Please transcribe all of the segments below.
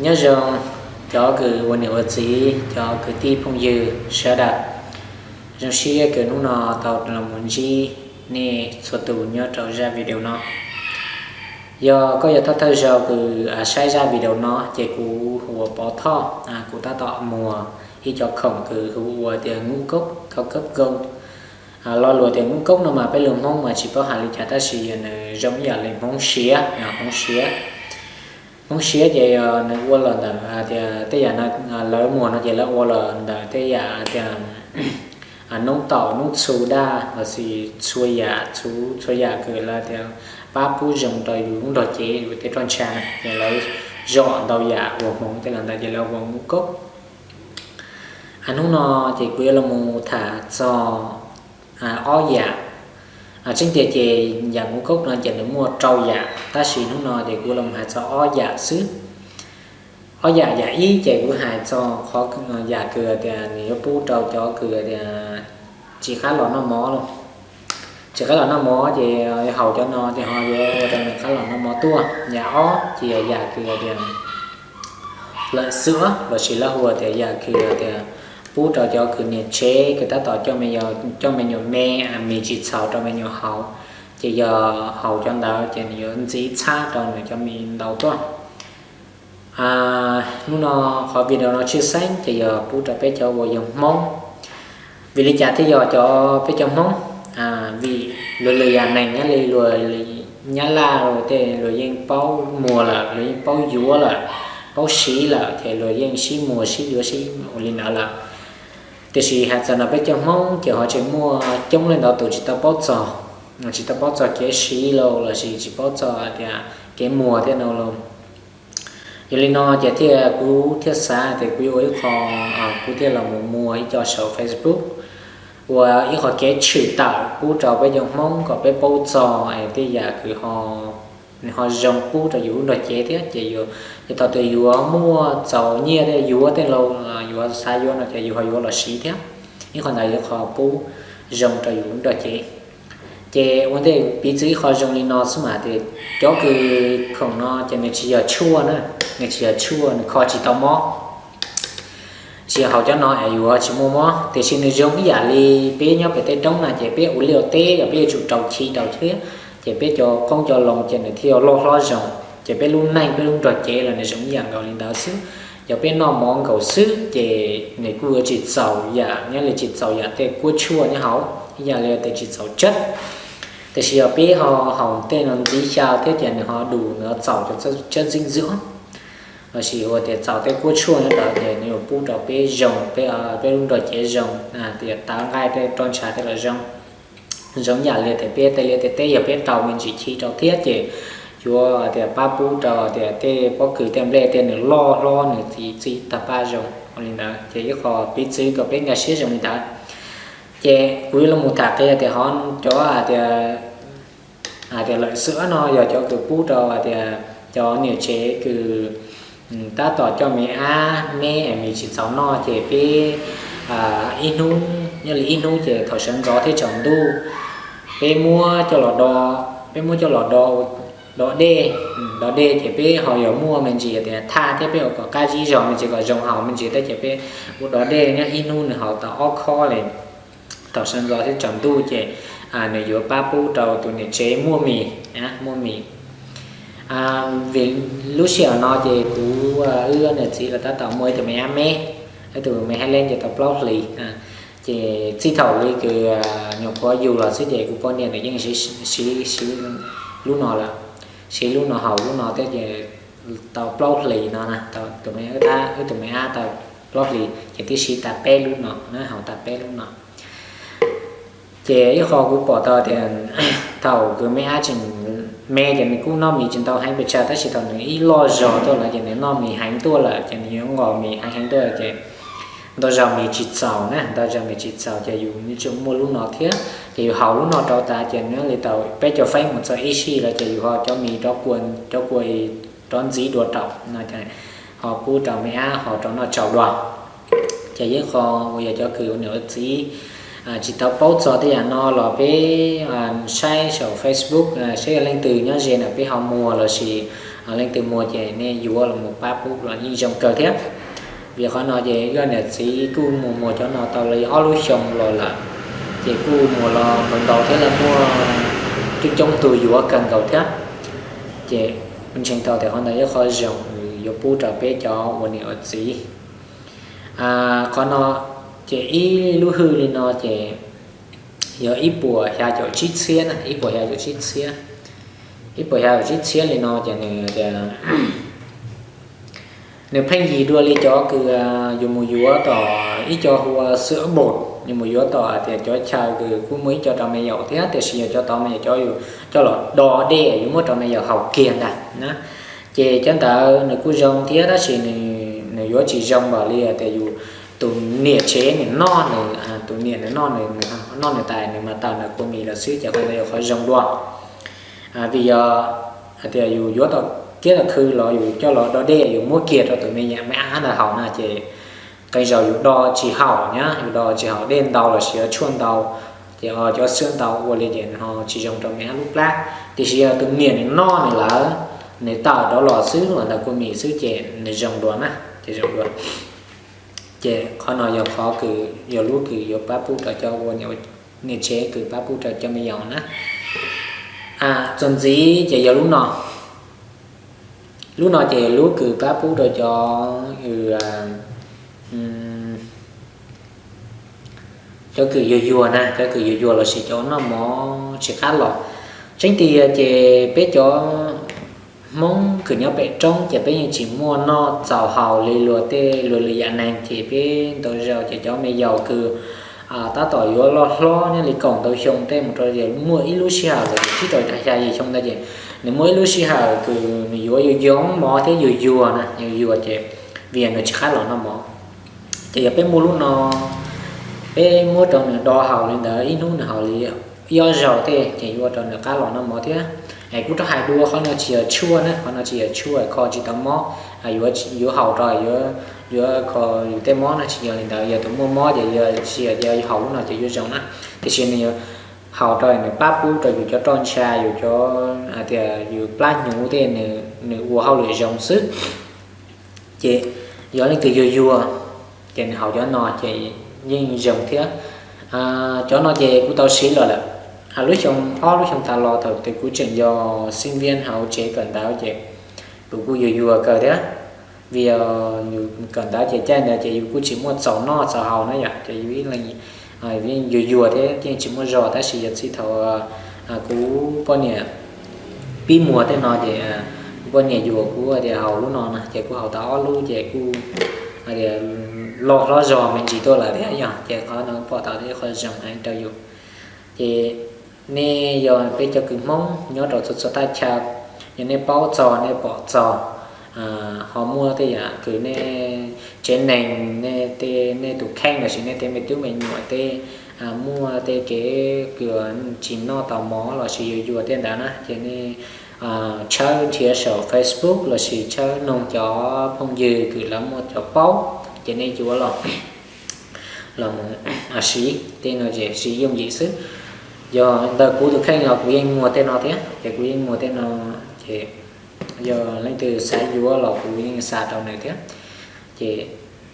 Nyob zoo cov kws ua niam ua txiv, cov kwv tij phooj ywg sawv daws. Zoo siab kws hnub no tau los mus ntsib nej txhua tus nyob rau zaj video no. Yog koj yog thawj thawj zaug kws saib zaj video no ces kuv hu ua Pov Thoj, kuv tab tom muag ib co khoom kws hu ua tias ngũ cốc, cao cấp gold. Lo lus tias ngũ cốc no mas peb lus Hmoob mas tsis paub hais li cas tab sis yog nws zoo ib yam li Hmoob siav, Hmoob siav. Hmoob siav ces nws ua los ntawm tias tej yam no, lawv muag no ces lawv ua los ntawm tej yam tias noob taum noob txhu daj los sis txhua yam, txhua yam kws lawv tias pab pub zoo rau yus lub nrog cev, yus tej roj ntsha, ces lawv zom ntau yam ua hmoov tej los ntawd ces lawv ua ngũ cốc. Hnub no ces kuv yuav los mus tham txog ob yam. Tseeb tiag ces yam ngũ cốc no ces nws muaj rau yam tab sis hnub no ces kuv los mus hais txog ob yam xwb. Ob yam, yam ib ces kuv hais txog qhov yam kws tias nws yuav pub rau cov kws tias tsis qab los noj mov, tsis qab los noj mov ces haus cov no ces ho yuav ua rau nws qab los noj mov tuaj. Yam ob ces yog yam kws tias lawm xwb los sis lawv hu tias yam kws tias pub rau cov kws niam tsev kws tab tom coj me nyuam me, mis tsis txhaum rau me nyuam haus, ces yog haus cov ntawd ces nws yuav ntxiv txhab rau nws cov mis ntau tuaj. Hnub no qhov video no tshwj xeeb ces yog pub rau peb cov uas yog Hmoob. Vim li cas thiaj yog cov peb cov Hmoob? Vim luag lwm yam neeg nyob li luag Nyab Laj tej luag yeej paub muag lawm, luag yeej paub yuav lawm, paub siv lawm ces luag yeej sib muag sib yuav sib ua li ntawd lawm. Tiam sis hais txog no peb cov Hmoob ces ho tseem muaj coob leej ntau tus tsis tau paub txog, tsis tau paub txog kev siv los sis tsis paub txog tias kev muag thiab no los. Yog li no ces thiaj kuv thiaj xav tias kuv yuav ua ib qho, kuv thiaj los mus muag ib co saum Facebook ua ib qho kev tshwm tawm pub rau peb cov Hmoob kom peb paub txog tej yam kws ho, nws ho zoo pub rau yus lub nrog cev thiab ces yus, yog thaum twg yuav muaj txaus nyiaj thiab yuav tej laus yuav xav yuav no ces yus ho yuav los siv thiab. Ib qho ntawd yog qho pub zoo rau yus lub nrog cev. Ces ua ntej piv txwv ib qho zoo li no xwb mas tias cov kws khoom no ces nws tsis yog tshuaj na, nws tsis yog tshuaj, nws kho tsis tau mob. Tsis yog haus cov no es yuav tsis muaj mob, tiam sis nws zoo ib yam li peb nyob pem tej roob na ces peb ua liaj ua teb los peb yuav tsum rau chiv rau thiab, ces peb cov qoob cov loo ces nws thiaj loj hlob zoo. Ces peb lub neej peb lub nrog cev los nws zoo ib yam nkaus li ntawd xwb. Yog peb noj mov nkaus xwb ces nws kuj yuav tsis txaus yam, nyob li tsis txaus yam tej kuab tshuaj nyob hauv, ib yam li tias tsis txaus tsawb. Tiam sis yog peb ho haus tej no ntxiv xyaw thiab ces nws ho dus, nws ho txaus cov tsawb ntxwv ntxwv los sis ua tias txaus tej kuab tshuaj nyob ntawd ces nws yuav pub rau peb zoo, peb, peb lub nrog cev zoo, tias tav nqaij tej roj ntsha tej los zoo. Zoo yam li tias peb tej liaj tej teb yog peb rau me ntsis chiv rau thiab ces yuav tias pab pub rau tias tej pob kws tej nplej tej nws loj hlob nws txiv txiv tag paj zoo li ntawd. Ces ib qho piv txwv kom peb nkag siab zoo li ntawd. Ces kuv yuav los tham qhia tias ho cov hais tias lawm xwb no yog cov kws pub rau hais tias cov niam tsev kws tab tom coj me ab me, me tsis txaus noj ces peb ib hnub, nyob li ib hnub ces thaum sawv ntxov thiab tsaus ntuj peb muab coj los do, peb muab coj los do, do dej, do dej ces peb ho yog muaj me ntsis tias thaj thiab peb ua kom qab zib zog me ntsis kom zoo haus me ntsis thiab ces peb ua do dej nyob ib hnub nws haus tau ob khob li. Thaum sawv ntxov thiab tsaus ntuj ces nws yuav pab pub rau tus niam tsev muaj mis, muaj mis. Vim lub sij hawm no ces kuv, wb niam txiv los tab tom muaj ib tug me ab me, ib tug me hab leeb ces tau plaub hlis. Ces txij thaum li kws nyuam qhuav yug los xwb ces kuv poj niam nws yeej siv, siv lub no lawm, siv lub no haus lub no thiab ces tau plaub hlis no, tus me, wb tus me ab tau plaub hlis ces twb siv tas peb lub no, haus tas peb lub no. Ces ib qho kuv pom tau tias thaum kws me ab tseem me ces nws kuj noj mis tsis ntau heev pes tsawg tab sis thaum nws ib loj zog tuaj lawm ces nws noj mis heev tuaj lawm ces nws yuav nqos mis heev heev tuaj ces ntau zaus mis tsis txaus na, ntau zaus mis tsis txaus ces yus yuav tsum muaj lub no thiab. Ces yus haus lub no rau tas ces nyob li tau peb caug feeb mus txog ib sij lawm ces yus ho cov mis rov kua, cov kua rov ntxiv dua rau no, ho pub rau me ab ho rov noj tsau dua. Ces ib qho uas yog cov kws ua niam ua txiv tsis tau paub txog tej yam no los peb saib saum Facebook saib yog leej twg nyob ze na peb ho muag los sis Leej twg muag ces nej yuav los mus pab pub los yeej zoo kawg thiab. Vim qhov no ces yog niam txiv kuj mus muag cov no tau li ob lub xyoo los lawm, ces kuj muag los ntau ntau thiab, muaj coob coob tus yuav kawg nkaus thiab. Ces ntseeg tau tias qhov ntawd yog qhov zoo yuav pub rau peb cov ua niam ua txiv. Qhov no ces ib lub hwj li no ces yog ib puas xya caum tsib txhiab na, ib puas xya caum tsib txhiab. Ib puas xya caum tsib txhiab li no ces nws tias nws pheej yig dua li cov kws yus mus yuav tom ib co hu ua sữa bột, yus mus yuav tom tias cov chaw kws kuj muaj ib co rau me yaum thiab, tiam sis yog cov tod mas yog cov yus coj los do dej yus muab rau me yaum haus kiag ntag na. Ces cov ntawd nws kuj zoo thiab tab sis nws yuav tsis zoo npaum li tias yus tus niam tsev nws noj, nws tus niam nws noj, nws noj nws tas nws mas tawm ntawm kua mis lawm xwb, ces qhov ntawd yog qhov zoo dua. Vim yog hais tias yus yuav tom kiab tom khw los yus coj los do dej yus muab kiag rau tus me nyuam me ab ntawd haus na ces qee zaus yus do tsis haum na, yus do tsis haum, dej ntau los sis tshuaj ntau, ces cov xwb ntau ua li ces nws ho tsis zoo rau me ab lub plab. Tiam sis yog tus niam nws noj nws lawm, nws tawm rov los xwb los ntawm kua mis xwb ces nws zoo dua na, ces zoo dua. Ces qhov no yog qhov kws yog lub kws yuav pab pub rau cov ua niam tsev kws pab pub rau cov me yaus na. Txuas ntxiv ces yog lub no. Lub no ces lub kws pab pub rau cov, cov kws yuag yuag na, cov kws yuag yuag lossis cov noj mov tsis qab los. Tseeb tiag ces peb cov Hmoob kws nyob pem roob ces peb yeej tsis muaj noj txaus haus li luag tej, luag lwm yam neeg, ces peb ntau zaus ces cov me yaus kws tab tom yuav loj hlob nyob li kaum ntau xyoo tej mus rau muaj ib lub sij hawm tib rau xya yim xyoo ntawd ces nws muaj ib lub sij hawm kws nws yuav yoo mov thiab yuag yuag na, yuag yuag ces vim nws tsis qab los noj mov. Ces yog peb muaj lub no, peb muab rau nws do haus li ntawd, ib hnub nws haus li ib ob zaug tej ces yuav ua rau nws qab los noj mov thiab. Es kuv rov hais dua, qhov no tsis yog tshuaj na, qhov no tsis yog tshuaj, kho tsis tau mob, yuav haus rau, yuav kho yus tej mob na, tsis yog li ntawd. Yog tus muaj mob ces yog tsis yog haus lub no ces yuav zoo na, tiam sis nws yuav haus rau nws pab pub rau yus cov roj ntsha, yus cov hais tias yus plab hnyuv tej, nws ua hauj lwm zoo xwb. Ces yog leej twg yuag yuag ces nws haus cov no ces yeej zoo thiab. Cov no ces kuv tau siv los lawm. Lub xyoo, ob lub xyoo tas los thaum twg kuv tseem yog sinh viên hauv tsev kawm ntawv ces kuv kuj yuag yuag kawg thiab. Vim yus kawm ntawv ces caij ntawd ces yus kuj tsis muaj txaus noj txaus haus na yom, ces yus ib leeg yuag yuag thiab yeej tsis muaj zog. Tab sis yog txij thaum kuv poj niam pib muag tej no ces kuv poj niam yuam kuv tias haus lub no na, ces kuv haus tau ob lub ces kuj hais tias loj hlob zog me ntsis tuaj lawm thiab yom. Ces qhov no pom tau ib qho zoo heev rau yus. Ces nej yog peb cov kws Hmoob nyob rau txhua txhua thaj chaw, yog nej paub txog nej pom txog ho muaj tej yam kws nej tsev neeg, nej tus kheej lossis nej tej me tub me nyuam tej muaj tej kev kws tsis noj tau mov lossis yuag yuag tej ntawd na ces nej tshawb nrhiav saum Facebook lossis tshawb noog cov phooj ywg kws lawv muaj cov paub ces nej yuav los los mus siv tej no ces siv yooj yim xwb. Yog ntawm kuv tus kheej los kuv yeej muag tej no thiab, ces kuv yeej muag tej no, ces yog leej twg xav yuav los kuv yeej xa rau nws thiab. Ces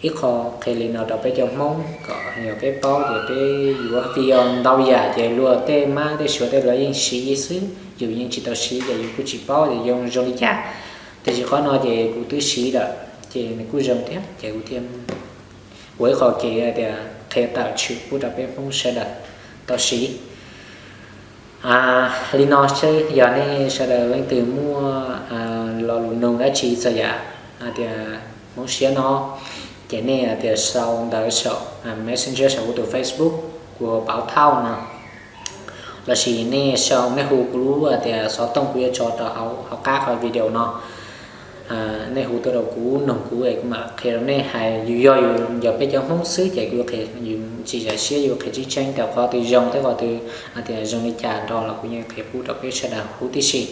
ib qho qhia li no rau peb cov Hmoob kom yog peb paub ces peb yuav, vim yog ntau yam ces luag tej mab tej suav tej lawv yeej siv xwb, yus yeej tsis tau siv ces yus kuj tsis paub tias zoo zoo li cas. Tiam sis qhov no ces kuv twb siv lawm ces nws kuj zoo thiab ces kuv thiaj ua ib qho kev tias qhia tawm tshwm pub rau peb Hmoob sawv daws tau siv. Li no seb yog nej sawv daws leej twg muaj lo lus nug dab tsi txog yam tias Hmoob siab no, ces nej tias sau ntawv saum Messenger saum kuv tus Facebook, kuv Pov Thauj no, lossis nej sau nej hu kuv lub tias xov tooj kuv yuav tso rau hauv qab qhov video no. Nej hu tuaj rau kuv nug kuv es kuv mam qhia rau nej. Hais yus yog yus yog peb cov Hmoob xwb ces kuv qhia, yus tsis zam siab yus qhia tseeb tseeb rau qhov twg zoo thiab qhov twg tias zoo li cas nrog los kuv yeej qhia pub rau peb sawv daws huv tib si.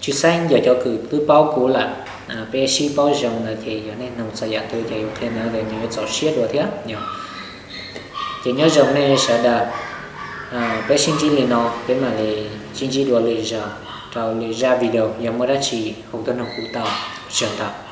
Tshwj xeeb yog cov kws twb paub kuv lawm, peb sib paub zoo no ces yog nej nug txog yam twg ces yus qhia ntawd nws yuav txaus siab dua thiab. Ces nyob zoo nej sawv daws, peb sib ntsib li no, peb mam li sib ntsib dua lwm zaus. Rau lwm zaj video yog muaj dab tsi hu tuaj noog kuv tau. Sawv ntawd.